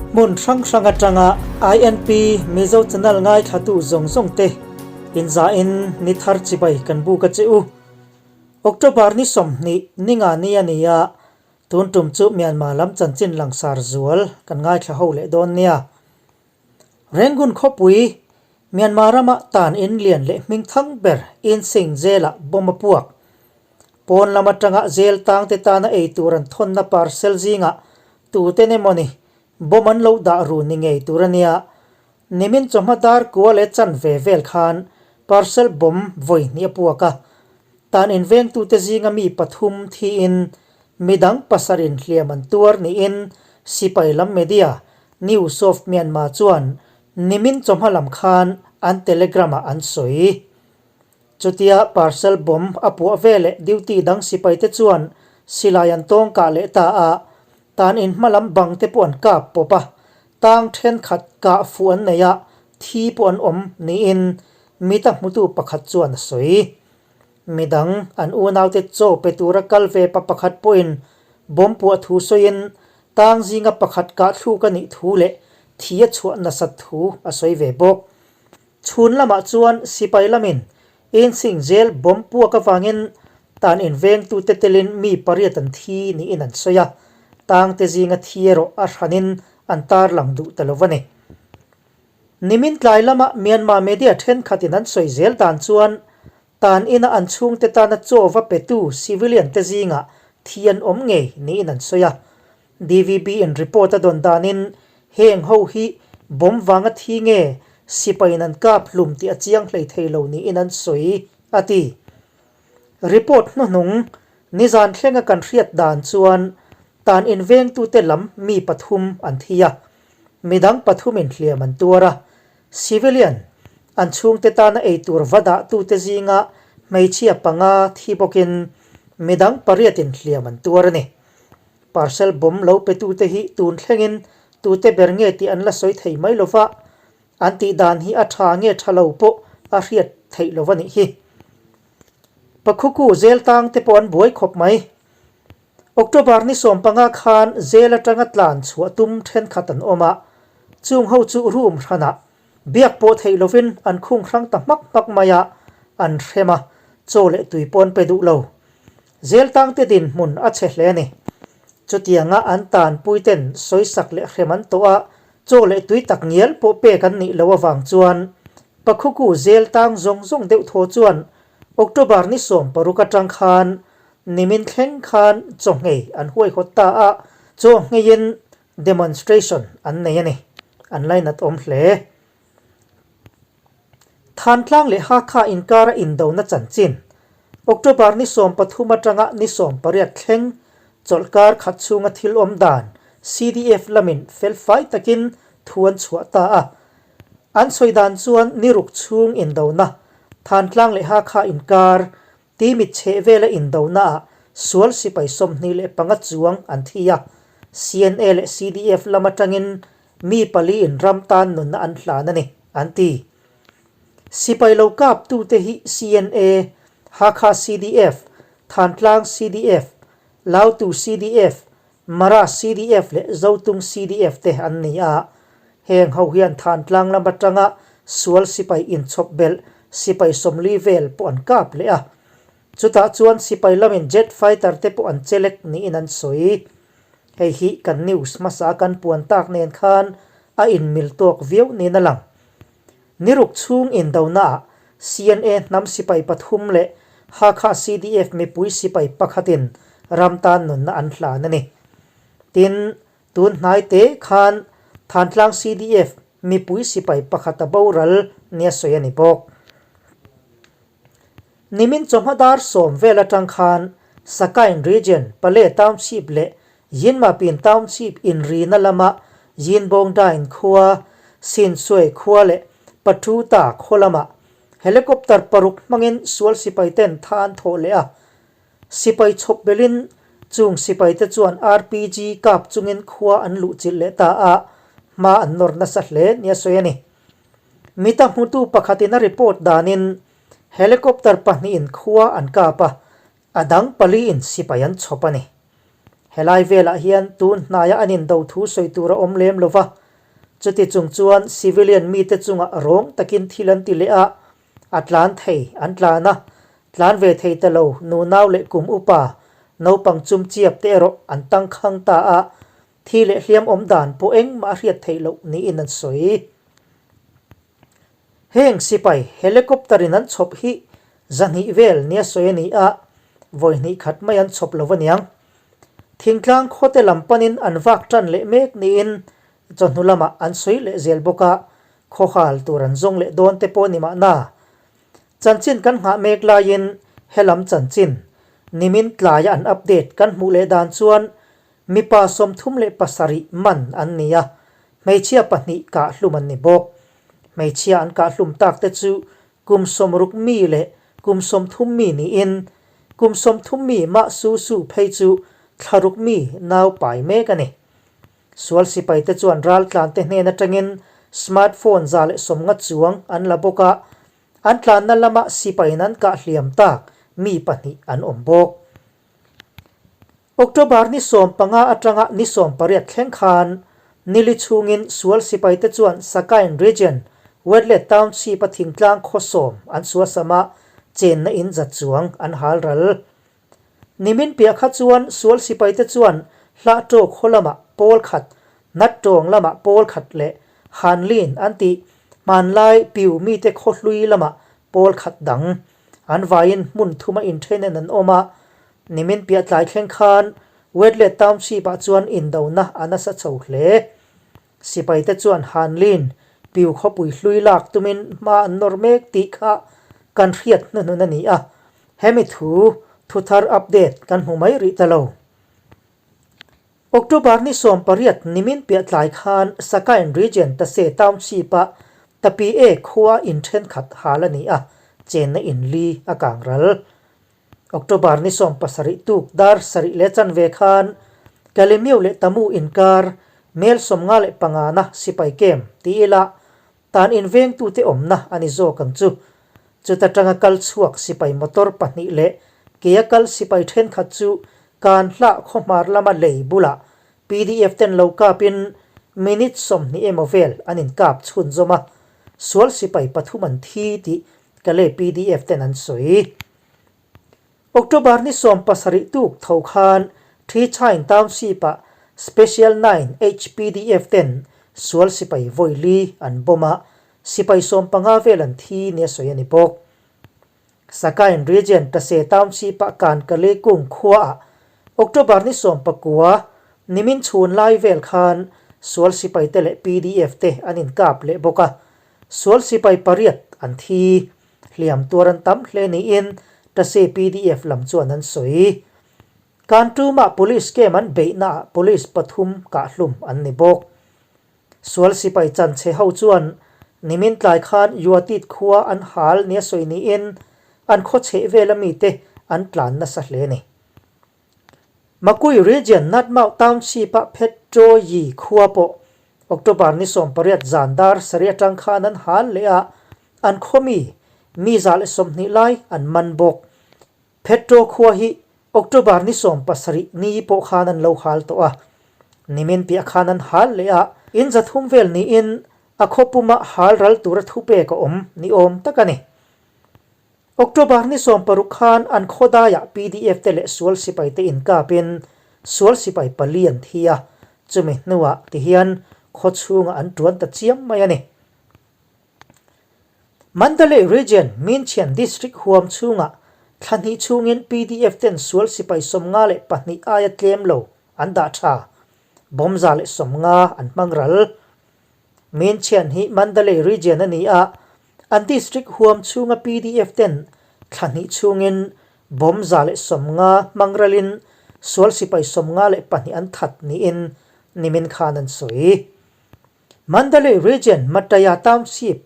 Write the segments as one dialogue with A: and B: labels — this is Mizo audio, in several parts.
A: Hmun hrang hrang atanga INP Mizo Channel ngaithlatu zawng zawng te inzahin ni thar chibai kan buk a che u. October ni 20 ninga ni a ni a, tun tum chu Myanmar lam chanchin langsar zual kan ngaithla ho leh dawn nia. Rangoon khawpui, Myanmar rama tan in lian leh hming thang ber Insein Jail-ah bomb a puak. Pawn lam atanga jail tangte tana ei tur an thawnna parcel zingah tuten emawni bomb an lo dah ru ni ngei tur a nia. Nimin chawhma dar kua leh chanve vel khan parcel bomb vawi hnih a puak a. Tan invengtute zinga mi pathum thiin midang pasarih hliam an tuar niin sipai lam media News of Myanmar chuan nimin chawhma lam khan an Telegram-ah an sawi. Chutia parcel bomb a puah veleh duty dang sipaite chuan silai an tawng kah leh ta a, tan in hma lam bang te pawh an kap pawp a, tang thenkhat kah fuh an nei a, thi pawh an awm niin mita hmutu pakhat chuan a sawi. Midang an unaute chaw pe tura kal ve pa pakhat pawhin bomb puah thu sawiin tang zinga pakhat kah thluk a nih thu leh thi a chhuah nasat thu a sawi ve bawk. Chhun lamah chuan sipai lamin Insing Jail bomb puak avangin tan invengtute telin mi pariat an thi niin an sawi a, tangte zinga thi erawh a hranin an tarlang duh ta lo a ni. Nimin tlai lama Myanmar media thenkhatin an sawi zel dan chuan tan ina an chhungte tana chaw va petu civilian te zingah thi an awm ngei niin an sawi a. DVB in report a dawn danin heng ho hi bomb vanga thi nge sipain an kap hlum tih a chiang hlei thei lo niin an sawi a ti. Report hnuhnung nizan thlenga kan hriat dan chuan tan invengtute lam mi pathum an thi a. Midang pathumin hliam an tuar a, civilian, an chhungte tana eitur va dahtute zinga hmeichhia panga thi bawkin midang pariatin hliam an tuar a ni. Parcel bomb lo petute hi tun thlengin tute ber nge tih an la sawi thei mai lova, an tih dan hi a tha nge tha lo pawh a hriat theih lo a nih hi. Pakhuku zel tangte pawh an buai khawp mai. October ni 15 khan jail atanga tlan chhuah tum thenkhat an awm a, chung ho chu room hranah biak pawh theih lovin an khung hrang ta hmak hmak mai a, an hrem a, chaw leh tui pawh an pe duh lo. Jail tangte dinhmun a chhe hle a ni. Chutianga an tanpuiten sawisak leh hrem an tawh a, chaw leh tui tak ngial pawh pek an nih loh avang chuan Pakhuku jail tang zawng zawng deuh thaw chuan October ni 16 atang khan Nimin thleng khan chawnghei an huaihawt ta a, chawngheiin demonstration an nei a ni. An lainat awm hle. Thantlang leh Hakha inkara indona chanchin, October ni 13 atanga ni 18 thleng chawlhkar khat chhunga thil awm dan CDF lamin felfai takin thu an chhuah ta a. An sawi dan chuan ni ruk chhung indona, Thantlang leh Hakha inkar Timit chheh vela indonaah sual sipai 25 chuang an thi a, CNA leh CDF lam atangin mi pali in ram tan nunna an hlan a ni, an ti. Sipai lo kaptute hi CNA, Hakha CDF, Thantlang CDF, Lautu CDF, Mara CDF leh Zotung CDF te an ni a. Heng ho hian Thantlang lam atanga sual sipai inchhawp belh sipai 40 vel pawh an kap leh a. Chutah chuan sipai lamin jet fighter te pawh an chelek niin an sawi. Hei hi kan news hmasa kan puan tak nen khan a inmil tawk viau niin a lang. Niruk chhung indonaah CNA hnam sipai pathum leh Hakha CDF mipui sipai pakhatin ram tan nunna an hlan a ni. Tin, tun hnai te khan Thantlang CDF mipui sipai pakhat a boral nia sawi a ni bawk. Nimin chawhma dar 10 vel atang khan Sakain Region, Pale Township leh Yinmapin Township inrina lama Yinbawngdain khua, Sinsue khua leh Patuta khaw lamah helicopter paruk hmangin sual sipai ten tha an thawh leh a. Sipai chhawp belin chung sipai te chuan RPG kap chungin khua an luh chilh leh ta a, hma an nawr nasa hle nia sawi a ni. Mita hmutu pakhatin a report danin helicopter pahnihin khua an kap a, a dang paliin sipai an chhawp a ni. Helai velah hian tun hnaia an indo thu sawi tur a awm lem lo va, chuti chung chuan civilian mite chungah rawng takin thil an ti leh a, a tlan thei an tlan a, tlan ve thei ta lo nunau leh kum upa naupang chum chiap te erawh an tangkhang ta a, thi leh hliam awm dan pawh engmah a hriat theih loh niin an sawi. Heng sipai helicopter in an chhawp hi zahnih vel nia sawi a ni a, vawi hnih khat mai an chhawp lo aniang. Thingtlang khawte lam panin an vak tan leh mek niin chawhnu lamah an sawi leh zel bawk a, khawhal tur an zawng leh dawn te pawh ni mahna. Chanchin kan nghah mek laiin helam chanchin nimin tlaia an update kan hmuh leh dan chuan mipa 37 man an ni a, Hmeichhia pahnih kahhlum an ni bawk. Hmeichhia an kahhlum tak te chu kum 60 mi leh kum 30 mi niin, kum 30 mi mah su su phei chu thlaruk mi nau pai mek a ni. Sual sipai te chuan raltlan te hnen atangin smart phone 150 chuang an la bawk a, an tlanna lama sipaiin an kahhliam tak mi pahnih an awm bawk. October ni 15 atanga ni 18 thleng khan nili chhungin sual sipaite chuan Sakain Region, Wetlet Township-a thingtlang khaw sawm an suasam a, chenna in za chuang an hal ral. Nimin piah kha chuan sual sipaite chuan Hlahṭaw khaw lamah pawl khat, Nattawng lamah pawl khat leh Hanlin an tih hmanlai Piu mite khaw hlui lamah pawl khat dang an vaiin hmun thuma inthenin an awm a, Nimin piah tlai thleng khan Wetlet Township-ah chuan indona a nasa chho hle. Sipaite chuan Hanlin piu khawpui hlui lak tumin hma an nawr mek tih kha kan hriat hnuhnun a ni a, hemi thu thuthar update kan hmu mai rih ta lo. October ni 18 nimin piah tlai khan Sakain Region Tase Township-a Tapi E khua in thenkhat hal a ni a, chenna in li a kang ral. October ni 17 tuk dar sarih leh chanve khan Kalemiu leh Tamu inkar mel 55 na sipai kem ti ila tan invengtute awmna a ni zawk ang chu. Chuta tanga kal chhuak sipai motor pahnih leh kea kal sipai thenkhat chu kan hlah khawhmar lama lei bulah PDF ten lo kapin minute 20 emaw vel an inkap chhunzawm a, sual sipai pathum an thi tih Kale pdf ten an sawi. October ni 17 tuk tho khan Thichain Township-ah Special Nine HPDF ten sual sipai vawi li an bomb a, sipai 15 vel an thi nia sawi a ni bawk. Sakain Region Tase Township-ah Kan Kale Kung khuaah October ni 19 nimin chhun lai vel khan sual sipai te leh pdf te an inkap leh bawk a, Sual sipai pariat an thi. Hliam tuar an tam hle niin Tase pdf lam chuan an sawi. Kantumah police camp an beihnaah police pathum kahhlum an ni bawk. Sual sipai chanchhe ho chuan nimin tlai khan Yuatit khua an hal nia sawi niin an khaw chheh vela mite an tlan nasa hle a ni. Makui Region Natmau Township-a Phetṭawi khua pawh October ni 18 zan dar sarih atang khan an hal leh a, an khaw mi, mi 120 lai an man bawk. Phetṭaw khua hi October ni 17 ni pawh khan an lo hal tawh a, nimin piah khan an hal leh a, in 300 vel niin a khaw puma hal ral tura thupek a awm ni awm tak a ni. October ni 16 khan an khawdaiah pdf te leh sual sipai te inkapin sual sipai pali an thi a, chumi hnuah tihian khaw chhungah an tuan ta chiam mai a ni. Mandalay Region, Minchian District huam chhungah thla hnih chhungin pdf ten sual sipai 52 aia tlem lo an dah tha, bomb 150 an hmang ral. Minchian hi Mandalay Region a ni a, An district huam chhunga pdf ten thla hnih chhungin bomb 150 hmang ralin sual sipai 52 an that niin nimin khan an sawi. Mandalay Region Mataya Township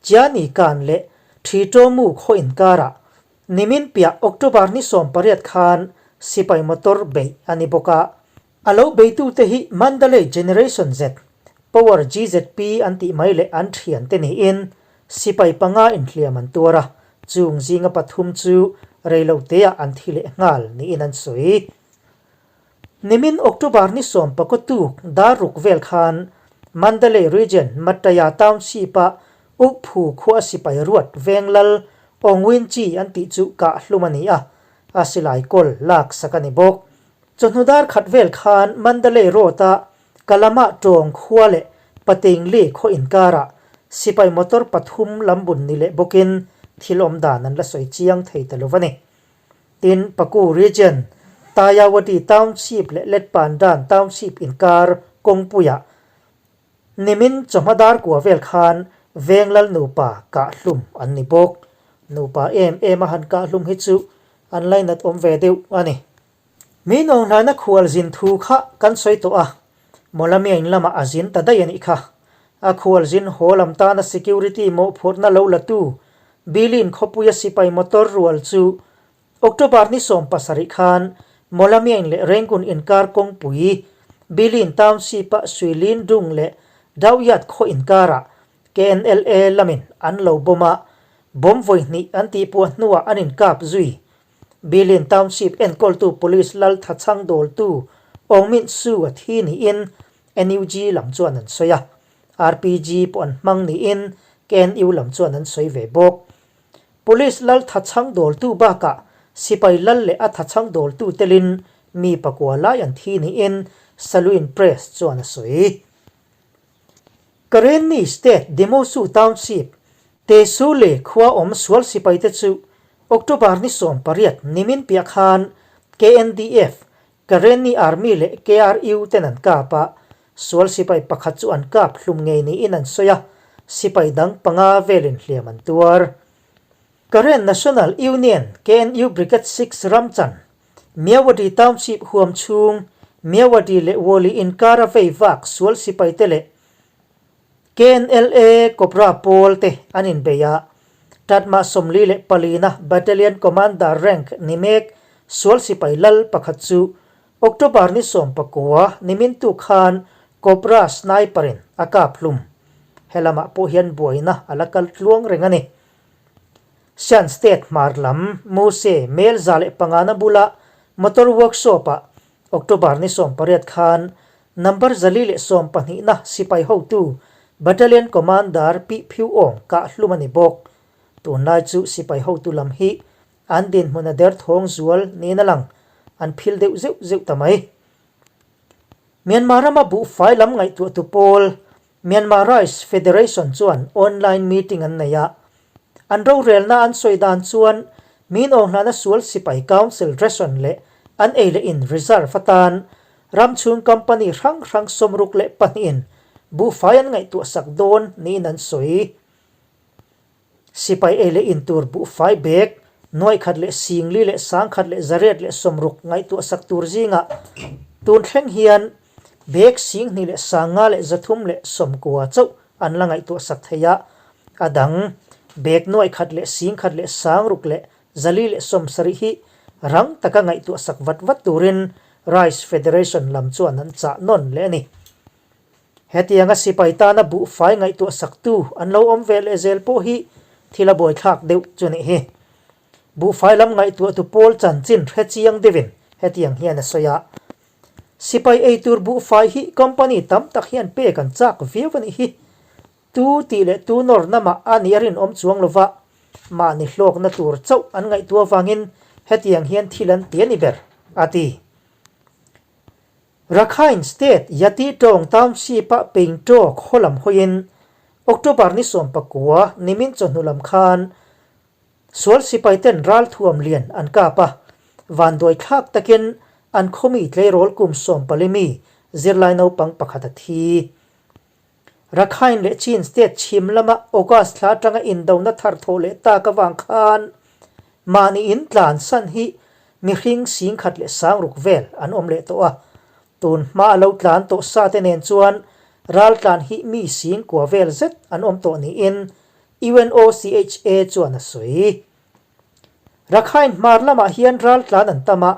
A: Chiani Kan leh Thitomu khaw inkarah nimin piah October ni 18 khan sipai motor beih a ni bawk a. A lo beitute hi Mandalay Generation Z, Power GZP an tih mai leh an thiante niin sipai panga inhliam an tuar a, chung zinga pathum chu reiloteah an thi leh nghal niin an sawi. Nimin October ni sawmpakaw tuk dar ruk vel khan Mandalay Region Mattaya Township-a Ukphu khua sipai ruat veng lal Aung Win Kyi an tih chu kah hlum a ni a, a silai kawl lak sak a ni bawk. Chawhnu dar khat vel khan Mandalay Road-a Kalama tawng khua leh Patengli khaw inkarah sipai motor pathum lam bun ni leh bawkin thil awm dan an la sawi chiang thei ta lo va ni. Tin, Paku Region, Tayawadi Township leh Letpandan Township inkar kawngpuiah nimin chawhma dar kua vel khan veng lal nupa kahhlum an ni bawk. Nupa em em a han kahhlum hi chu an lainat awm ve deuh a ni. Mi nawnghlaina khual zin thu kha kan sawi tawh a, Mawlamiain lamah a zin ta daih a nih kha. A khual zin haw lam tana security mawhphurhna lo latu Bilin khawpuia sipai motor rual chu October ni 17 khan Mawlamiain leh Rangoon inkar kawngpui Bilin Township-a Suilin Dung leh Dauyat khaw inkarah KNLA lamin an lo bomb a, bomb vawi hnih an tihpuah hnuah an inkap zui. Bilin Township enkawltu Police lal thachhang dawltu Aung Myint Su a thi niin NUG lam chuan an sawi a, RPG pawh an hmang niin KNU lam chuan an sawi ve bawk. Police lal thachhang dawltu bakah sipai lal leh a thachhang dawltu telin mi pakua lai an thi niin Saluin Press chuan a sawi. Karenni State Demosu Township, Tesule khua awm sual sipaite chu October ni 18 nimin piah khan KNDF, Karenni Army leh KRU ten an kap a, sual sipai pakhat chu an kap hlum ngei niin an sawi a, sipai dang panga velin hliam an tuar. Karen National Union, KNU Brigade 6 ramchan, Myawaddy Township huam chhung, Myawaddy leh Wali inkara vei vak sual sipaite leh KNLA Cobra pawl te an inbei a, Tatma 44na Battalion Commander rank ni mek sual sipai lal pakhat chu October ni 19 nimin tu khan Cobra sniper in a kap hlum. Helamah pawh hian buaina a la kal tluang reng a ni. Shan State hmar lam Muse mel 105na bula motor workshop-ah October ni 18 khan number 412na sipai hotu Battalion Commander Pi Phiu Aung kah hlum a ni bawk. Tunlai chu sipai hotu lam hi an dinhmun a derthawng zual niin a lang, an phil deuh zeuh zeuh ta mai. Myanmar rama buhfai lam ngaihtuahtu pawl Myanmar Rice Federation chuan online meeting an nei a, an rorelna an sawi dan chuan min awnghlana sual sipai council ration leh an ei leh in reserve atan ram chhung company hrang hrang 62 in buhfai an ngaihtuah sak dawn niin an sawi. Sipai ei leh in tur buhfai bag 1,041,160 ngaihtuah sak tur zingah tun thleng hian bag 2,590 chauh an la ngaihtuah sak thei a, a dang bag 1,1,670 hi rang taka ngaihtuah sak vat vat turin Rice Federation lam chuan an chah nawn leh a ni. Hetianga sipai tana buhfai ngaihtuah saktu an lo awm ve leh zel pawh hi thil a buaithlak deuh chu nih hi. Buhfai lam ngaihtuahtu pawl chanchin hre chiang deuhin hetiang hian a sawi a, Sipai eitur buhfai hi company tam tak hian pek an chak viau a nih hi. Tu tih leh tu nawr namah a nih a rinawm chuang lova, mahni hlawkna tur chauh an ngaihtuah avangin hetiang hian thil an ti a ni ber, a ti. Rakhine State Yati Tawng Township-a Peingtaw khaw lam hawiin October ni 19 nimin chawhnu lam khan sual sipaiten ralthuam lian an kap a, vanduai thlak takin an khawmi tleirawl kum 14 mi zirlai naupang pakhat a thi. Rakhine leh Chin State chhim lama August thla atanga indona thar thawh leh tak avang khan mahni in tlan san hi mihring 10,006 vel an awm leh tawh a. Tun hma a lo tlan tawh sa te nen chuan ral tlan hi mi 9,000 vel zet an awm tawh niin UNOCHA chuan a sawi. Rakhine hmar lamah hian ral tlan an tam a,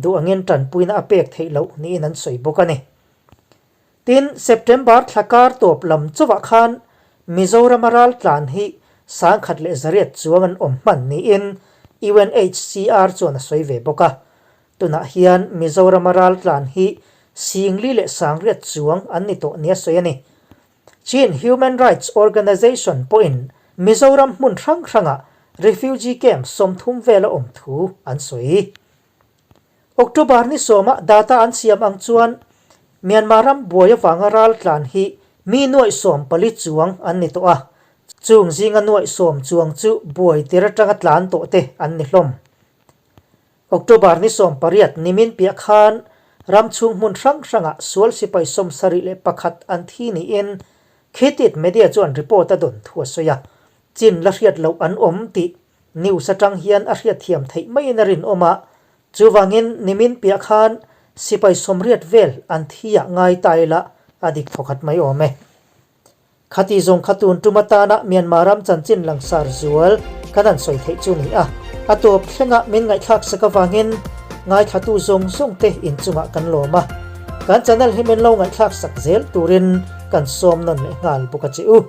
A: duh angin tanpuina a pek theih loh niin an sawi bawk a ni. Tin, September thla kar tawp lam chauhah khan Mizorama ral tlan hi 1800 chuang an awm hman niin UNHCR chuan a sawi ve bawk a. Tunah hian Mizorama raltlan hi Singli leh Sangriat chuang an ni tawh nia sawi a ni. Chin Human Rights Organization pawhin Mizoram hmun hrang hrangah refugee camp 30 vel a awm thu an sawi. October ni sawma data an siam ang chuan Myanmar ram buai avanga raltlan hi mi nuaih 14 chuang an ni tawh a, chung zinga nuaih 10 chuang chu buai tir atanga tlan tawh te an ni hlawm. October ni 18 nimin piah khan ram chhung hmun hrang hrangah sual sipai 71 an thi niin Khitit Media chuan report a dawn thu a sawi a, chin la hriat loh an awm tih News atang hian a hriatthiam theih maiin a rinawm a, chuvangin nimin piah khan sipai 80 vel an thi ah ngai ta ila a dik thawkhat mai awm e. Khati zawng kha tun tum atana Myanmar ram chanchin langsar zual kan han sawi theih chu ni a, a tawp thlengah min ngaihthlak sak avangin ngaithlatu zawng zawng te inchungah kan lawm a, kan channel hi min lo ngaihthlak sak zel turin kan sawm nawn leh nghal bawk a che u.